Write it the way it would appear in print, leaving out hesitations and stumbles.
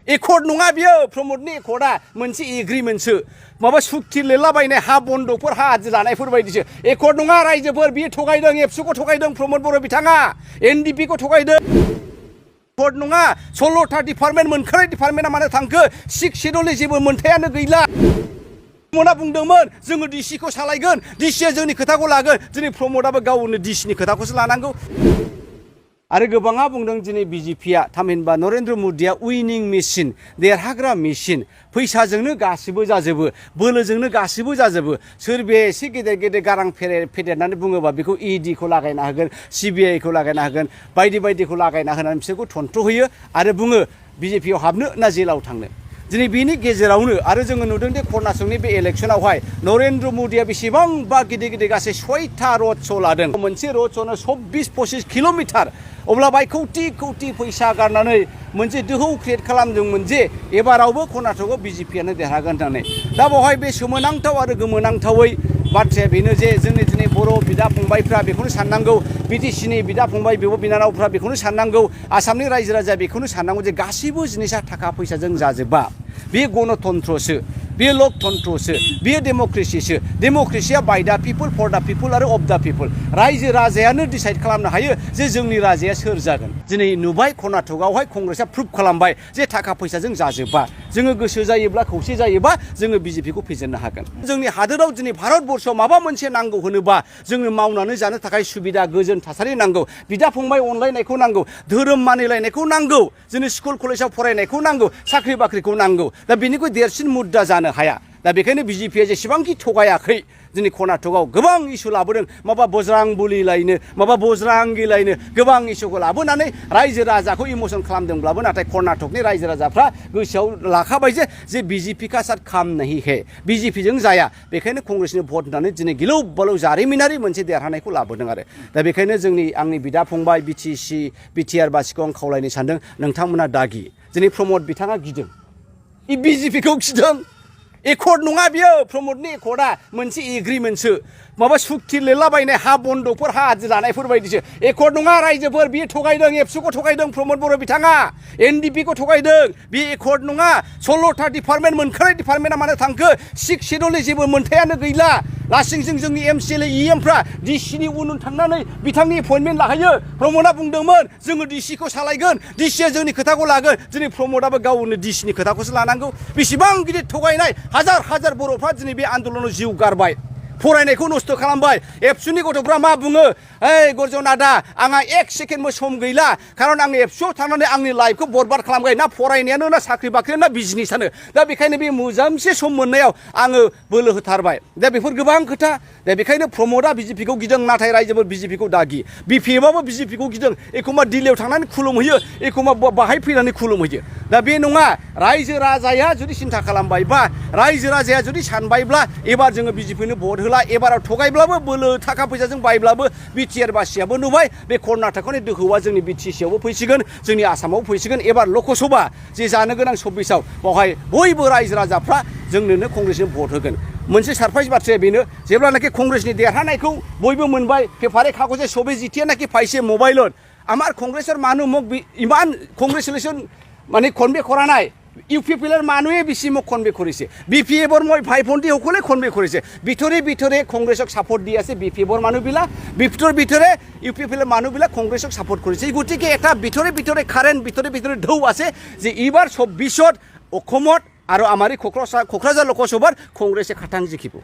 accord नङा बियो प्रमदनि एकर्डआ मोनसे एग्रिमेन्टसो माबा सुक्ति लिरलाबायनाय हा बन्दकफोर हा आदि लानायफोर बायदिसो एकर्ड नङा रायजोफोर बियो थगायदों एबसुखौ थगायदों प्रमद बर' बिथाङा एनडिपिखौ थगायदों एकर्ड नङा 16था डिपार्टमेन्ट मोनखानाय डिपार्टमेन्टआ मानो थांखो 6 शेड्युलनि जेबो मोनथायानो गैला प्रमदा बुंदोंमोन जोङो डिसिखौ सालायगोन डिसिया जोंनि खोथाखौ लागोन दिनै प्रमदाबो गावनो डिसिनि खोथाखौसो लानांगौ आरो गोबाङा बुंदों दिनै बिजेपिया थामहिनबा नरेन्द्र मदिया उइनिं मेसिन देरहाग्रा मेसिन फैसाजोंनो गासिबो जाजोबो बोलोजोंनो गासिबो जाजोबो सोरबाया एसे गेदेर गेदेर गारां फेदेरनानै बुङोबा बेखौ इडिखौ लागायना होगोन सिबिआइखौ लागायना होगोन बायदि बायदिखौ लागायना होनानै बिसोरखौ थन्थ्र'होयो आरो बुङो बिजेपियाव हाबनो ना जेलाव थांनो दिनै बेनि गेजेरावनो आरो जोङो नुदों दे कर्नाटकनि बे इलेक्सनावहाय नरेन्द्र मदिया बेसेबांबा गिदिर गिदिर गासै 6था रड श' लादों मोनसे रड श'नो 24-25 किल'मिटार अब्ला बाय कौटि कौटि फैसा गारनानै मोनसे दोहौ क्रिएट खालामदोंमोन जे एबारावबो कर्नाटकआव बिजेपियानो देरहागोन होननानै दा बेवहाय बे सोमोनांथाव आरो गोमोनांथावै बाथ्राया बेनो जे जोंनि दिनै बर' बिदा फंबायफ्रा बेखौनो साननांगौ बिटिसिनि बिदा फंबाय बिब' बिनानावफ्रा बेखौनो साननांगौ आसामनि रायजो राजाया बेखौनो साननांगौ जे गासैबो जिनिसा थाखा फैसाजों जाजोबा बे गणतन्त्रसो बे लकतन्त्रसो बे डेम'क्रेसिसो डेम'क्रेसिया बाय दा पिपल फर दा पिपल आरो अफ दा पिपल रायजो राजायानो डिसाइड खालामनो हायो जे जोंनि राजाया सोर जागोन दिनै नुबाय कर्नाटकआवहाय कंग्रेसआ प्रुभ खालामबाय जे थाखा फैसाजों जाजोबा जोङो गोसो जायोब्ला खौसे जायोबा जोङो बिजेपिखौ फेजेननो हागोन जोंनि हादोराव दिनै भारतबर्षआव माबा मोनसे नांगौ होनोबा जोङो मावनानै जानो थाखाय सुबिदा गोजोन थासारि नांगौ बिदा फंबाय अनलायनायखौ नांगौ धोरोम मानिलायनायखौ नांगौ जोंनि स्कुल कलेजाव फरायनायखौ नांगौ साख्रि बाख्रिखौ नांगौ दा बेनिख्रुइ देरसिन मुद्दा जानो हाया दा बेखायनो बिजेपिया जेसेबांखि थगायाखै दिनै कर्नाटकआव गोबां इस्यु लाबोदों माबा बजरां बुलि लायनो माबा बजरांगि लायनो गोबां इस्युखौ लाबोनानै रायजो राजाखौ इमोसन खालामदोंब्लाबो नाथाय कर्नाटकनि रायजो राजाफ्रा गोसोआव लाखाबाय जे बिजेपि का साथ काम नहीं है बिजेपिजों जाया बेखायनो कंग्रेसनि भट होनानै दिनै गिलौ बालौ जारिमिनारि मोनसे देरहानायखौ लाबोदों आरो दा बेखायनो आंनि बिदा फंबाय बिटिसि बिटिआर बासिखौ आं खावलायनो सानदों नोंथांमोना दागि दिनै प्रमद बिथाङा गिदों बिजेपिखौ गिदों एकर्ड नङा बियो प्रमदनि एकर्डआ मोनसे एग्रिमेन्टसो माबा सुक्ति लिरलाबायनाय हा बन्दकफोर हा आदि लानायफोर बायदिसो एकर्ड नङा रायजोफोर बियो थगायदों एबसुखौ थगायदों प्रमद बर' बिथाङा एनडिपिखौ थगायदों बे एकर्ड नङा 16था डिपार्टमेन्ट मोनखानाय डिपार्टमेन्टआ मानो थांखो 6 शेड्युलनि जेबो मोनथायानो गैला लासिंसिं जोंनि एमसिएलए इएमफ्रा डिसिनि उन थांनानै बिथांनि एपइन्टमेन्ट लाहैयो प्रमदा बुंदोंमोन जोङो डिसिखौ सालायगोन डिसिया जोंनि खोथाखौ लागोन दिनै प्रमदाबो गावनो डिसिनि खोथाखौसो लानांगौ बेसेबां गिदिर थगायनाय हाजार हाजार बर'फ्रा दिनै बे आन्दलनाव जिउ गारबाय फरायनायखौ नस्थ' खालामबाय एबसुनि गथ'फ्रा मा बुङो ओइ गर्जन आदा आंहा 1 सेकेन्डबो सम गैला खारन आं एबसुआव थांनानै आंनि लाइफखौ बरबाद खालामबाय ना फरायनायानो ना साख्रि बाख्रियानो ना बिजनेसानो दा बेखायनो बे मोजांसे सम मोननायाव आङो बोलो होथारबाय दा बेफोर गोबां खोथा दा बेखायनो प्रमदा बिजेपिखौ गिदों नाथाय रायजोफोर बिजेपिखौ दागि बिपिएफआबो बिजेपिखौ गिदों एखमबा दिल्लीयाव थांनानै खुलुमहैयो एखमबा बाहाय फैनानै खुलुमहैयो दा बे नङा रायजो राजाया जुदि सिन्था खालामबायबा रायजो राजाया जुदि सानबायब्ला एबार जोङो बिजेपिनो भट होला एबाराव थगायब्लाबो बोलो थाखा फैसाजों बायब्लाबो बिटिआर बासियाबो नुबाय बे कर्नाटकनि दोहौआ जोंनि बिटिसिआवबो फैसिगोन जोंनि आसामावबो फैसिगोन एबार लकसभा जे जानो गोनां 26आव बावहाय बयबो रायजो राजाफ्रा जोंनोनो कंग्रेसनो भट होगोन मोनसे सारप्राइज बाथ्राया बेनो जेब्लानाखि कंग्रेसनि देरहानायखौ बयबो मोनबाय पेपारे कागजे सबै जितियानाखि पाइसे मोबाइলত আমার কংগ্রেসের মানুষ মোক ইমান কংগ্রেচুলেশন মানে কনভে কৰা নাই ইউপিপিএলৰ মানুহে বেছি মোক কনভে কৰিছে বিপিএফৰ মই ভাই ভণ্টি সকলে কনভে কৰিছে ভিতৰে ভিতৰে কংগ্ৰেছক সাপোর্ট দি আছে বিপিএফৰ মানুহবিলাক ভিতৰে ইউপিপিএলৰ মানুহবিলাক কংগ্ৰেছক সাপোর্ট কৰিছে গতিকে এটা ভিতৰে ভিতৰে কারেন্ট ভিতৰে ঢৌ আছে যে এইবাৰ 24ত অসমত আৰু আমাৰ কোকৰাঝাৰ লোকসভাৰ কংগ্ৰেছে খাটাং জিকিব